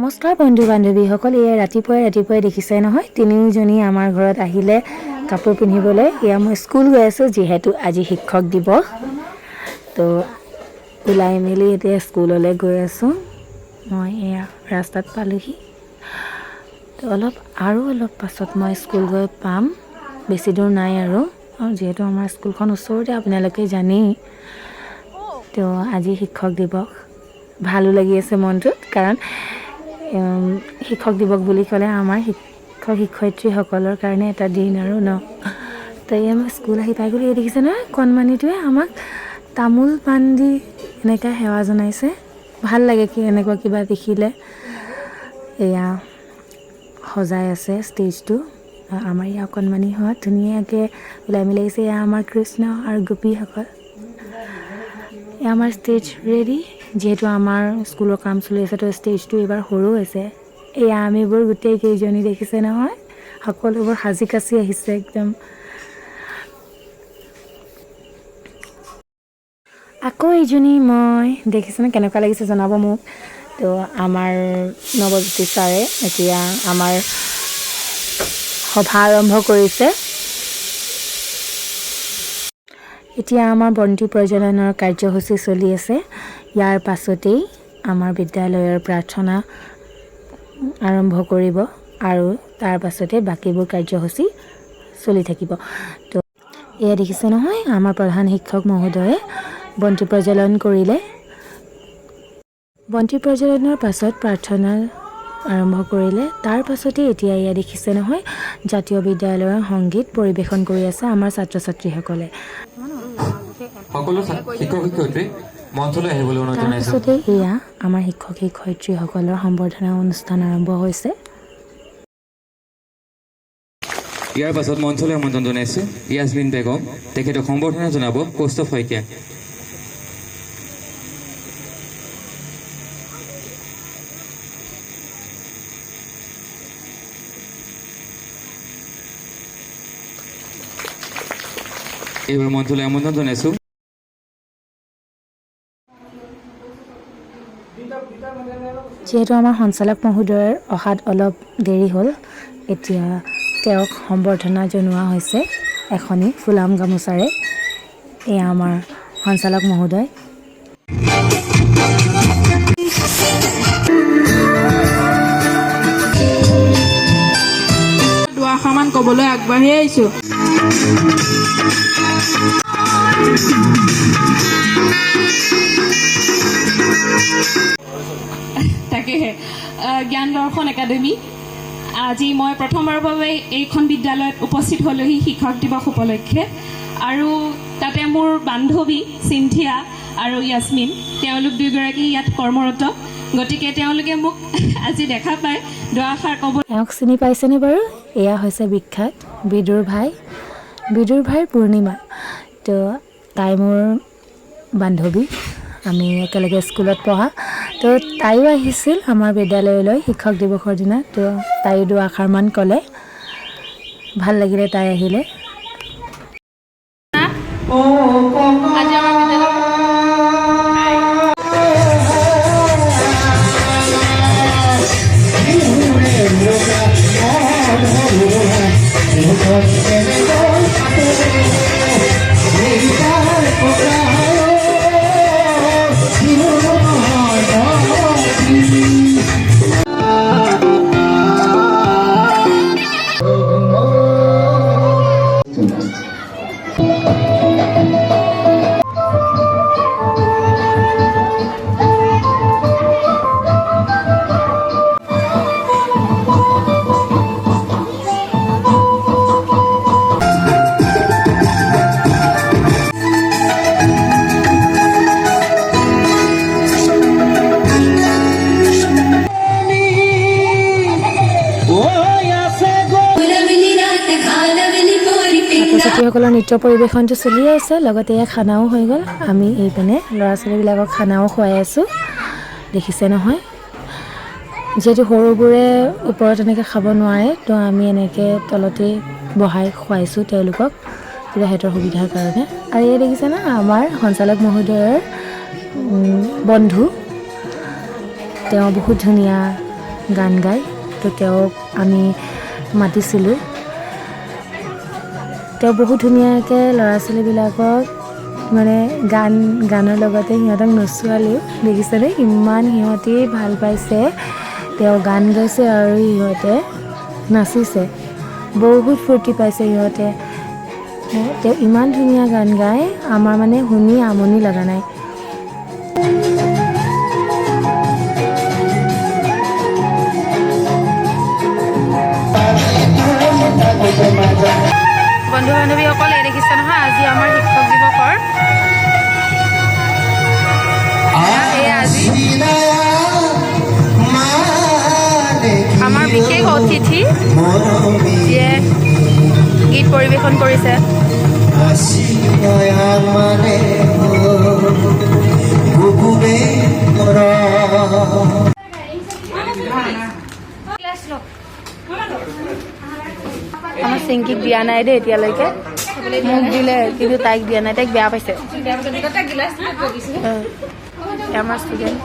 নমস্কাৰ বন্ধু বান্ধৱীসকল, এয়া ৰাতিপুৱাই ৰাতিপুৱাই দেখিছে নহয়, তিনিওজনী আমাৰ ঘৰত আহিলে কাপোৰ পিন্ধিবলৈ। এয়া মই স্কুল গৈ আছোঁ, যিহেতু আজি শিক্ষক দিৱস। তো ওলাই মেলি এতিয়া স্কুললৈ গৈ আছোঁ। মই এয়া ৰাস্তাত পালোহি। তো অলপ আৰু অলপ পাছত মই স্কুল গৈ পাম, বেছি দূৰ নাই আৰু। যিহেতু আমাৰ স্কুলখন ওচৰতে, আপোনালোকে জানেই। তো আজি শিক্ষক দিৱস, ভালো লাগি আছে মনটোত, কাৰণ শিক্ষক দিৱস বুলি ক'লে আমাৰ শিক্ষক শিক্ষয়িত্ৰীসকলৰ কাৰণে এটা দিন আৰু ন। তো এই মই স্কুল আহি পাই গ'লো। এই দেখিছে নহয়, কণমানিটোৱে আমাক তামোল পাণ দি এনেকৈ সেৱা জনাইছে। ভাল লাগে কি এনেকুৱা কিবা দেখিলে। এয়া সজাই আছে ষ্টেজটো। আমাৰ ইয়াৰ অকণমানিহঁত ধুনীয়াকৈ ওলাই মেলি আহিছে। এয়া আমাৰ কৃষ্ণ আৰু গোপীসকল। এয়া আমাৰ ষ্টেজ ৰেডি। যিহেতু আমাৰ স্কুলৰ কাম চলি আছে, তো ষ্টেজটো এইবাৰ সৰু হৈছে। এয়া আমিবোৰ গোটেই কেইজনী দেখিছে নহয়, সকলোবোৰ সাজি কাচি আহিছে একদম। আকৌ এইজনী মই, দেখিছেনে কেনেকুৱা লাগিছে জনাব মোক। তো আমাৰ নৱজ্যোতি ছাৰে এতিয়া আমাৰ সভা আৰম্ভ কৰিছে। এতিয়া আমাৰ বন্তি প্ৰজ্বলনৰ কাৰ্যসূচী চলি আছে। ইয়াৰ পাছতেই আমাৰ বিদ্যালয়ৰ প্ৰাৰ্থনা আৰম্ভ কৰিব আৰু তাৰ পাছতে বাকীবোৰ কাৰ্যসূচী চলি থাকিব। তো এয়া দেখিছে নহয়, আমাৰ প্ৰধান শিক্ষক মহোদয়ে বন্তি প্ৰজ্বলন কৰিলে। বন্তি প্ৰজ্বলনৰ পাছত প্ৰাৰ্থনা আৰম্ভ কৰিলে। তাৰ পাছতে এতিয়া এয়া দেখিছে নহয়, জাতীয় বিদ্যালয়ৰ সংগীত পৰিৱেশন কৰি আছে আমাৰ ছাত্ৰ ছাত্ৰীসকলে। সকলো শিক্ষক শিক্ষয়িত্ৰী মঞ্চলৈ আহিবলৈ অনুৰোধ জনাইছোঁ। তাৰপাছতে এয়া আমাৰ শিক্ষক শিক্ষয়িত্ৰীসকলৰ সম্বৰ্ধনা অনুষ্ঠান আৰম্ভ হৈছে। ইয়াৰ পাছত মঞ্চলৈ আমন্ত্ৰণ জনাইছোঁ য়াছমিন বেগম, তেখেতক সম্বৰ্ধনা জনাব কৌস্তভ শইকীয়া। এইবাৰ মঞ্চলৈ আমন্ত্ৰণ জনাইছোঁ যিহেতু আমাৰ সঞ্চালক মহোদয়ৰ অহাত অলপ দেৰি হ'ল, এতিয়া তেওঁক সম্বৰ্ধনা জনোৱা হৈছে এখনি ফুলাম গামোচাৰে। এয়া আমাৰ সঞ্চালক মহোদয়। দুআষাৰমান ক'বলৈ আগবাঢ়ি আহিছোঁ। তাকেহে জ্ঞান দৰ্শন একাডেমি, আজি মই প্ৰথমবাৰৰ বাবে এইখন বিদ্যালয়ত উপস্থিত হ'লোহি শিক্ষক দিৱস উপলক্ষে। আৰু তাতে মোৰ বান্ধৱী চিন্থিয়া আৰু য়াছমিন, তেওঁলোক দুয়োগৰাকী ইয়াত কৰ্মৰত, গতিকে তেওঁলোকে মোক আজি দেখা পাই দুআষাৰ ক'ব। এওঁক চিনি পাইছেনে বাৰু? এয়া হৈছে বিখ্যাত বিদুৰ ভাই, বিদুৰ ভাইৰ পূৰ্ণিমা। তো তাই মোৰ বান্ধৱী, আমি একেলগে স্কুলত পঢ়া। তো তাইও আহিছিল আমাৰ বিদ্যালয়লৈ শিক্ষক দিৱসৰ দিনা। তো তাইও দুআষাৰমান ক'লে, ভাল লাগিলে তাই আহিলে। আজি আমাৰ বিদ্যালয়ত ছাত্ৰ ছাত্ৰীসকলৰ নৃত্য পৰিৱেশনটো চলিয়ে আছে, লগতে এয়া খানাও হৈ গ'ল। আমি এইপিনে ল'ৰা ছোৱালীবিলাকক খানাও খুৱাই আছোঁ। দেখিছে নহয়, যিহেতু সৰুবোৰে ওপৰত এনেকৈ খাব নোৱাৰে, তো আমি এনেকৈ তলতেই বহাই খুৱাইছোঁ তেওঁলোকক, তেতিয়া সিহঁতৰ সুবিধাৰ কাৰণে। আৰু এই দেখিছে না, আমাৰ সঞ্চালক মহোদয়ৰ বন্ধু, তেওঁ বহুত ধুনীয়া গান গায়। তো তেওঁক আমি মাতিছিলোঁ। তেওঁ বহুত ধুনীয়াকৈ ল'ৰা ছোৱালীবিলাকক মানে গানৰ লগতে সিহঁতক নচুৱালেও। দেখিছেনে, ইমান সিহঁতি ভাল পাইছে। তেওঁ গান গাইছে আৰু সিহঁতে নাচিছে, বহুত ফূৰ্তি পাইছে সিহঁতে। তেওঁ ইমান ধুনীয়া গান গায়, আমাৰ মানে শুনি আমনি লগা নাই। বন্ধু বান্ধৱীসকল, এই দেখিছে নহয়, আজি আমাৰ শিক্ষক দিৱসৰ এই আজি আমাৰ বিশেষ অতিথি, যিয়ে গীত পৰিৱেশন কৰিছে। মানে বুকুবে। আমাৰ চিংকিক দিয়া নাই দেই এতিয়ালৈকে। মোক দিলে, কিন্তু তাইক দিয়া নাই, তাইক বেয়া পাইছে। আমাৰ ষ্টুডেণ্ট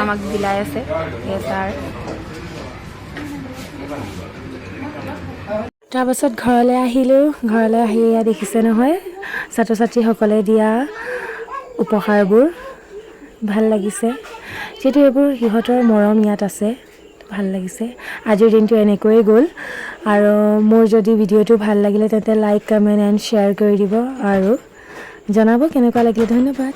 আমাক বিলাই আছে। এই ছাৰ। তাৰপাছত ঘৰলৈ আহিলোঁ। ঘৰলৈ আহি এয়া দেখিছে নহয়, ছাত্ৰ ছাত্ৰীসকলে দিয়া উপহাৰবোৰ। ভাল লাগিছে, যিহেতু এইবোৰ সিহঁতৰ মৰম ইয়াত আছে, ভাল লাগিছে। আজিৰ দিনটো এনেকৈয়ে গ'ল। আৰু মোৰ যদি ভিডিঅ'টো ভাল লাগিলে, তেন্তে লাইক, কমেণ্ট এণ্ড শ্বেয়াৰ কৰি দিব আৰু জনাব কেনেকুৱা লাগিলে। ধন্যবাদ।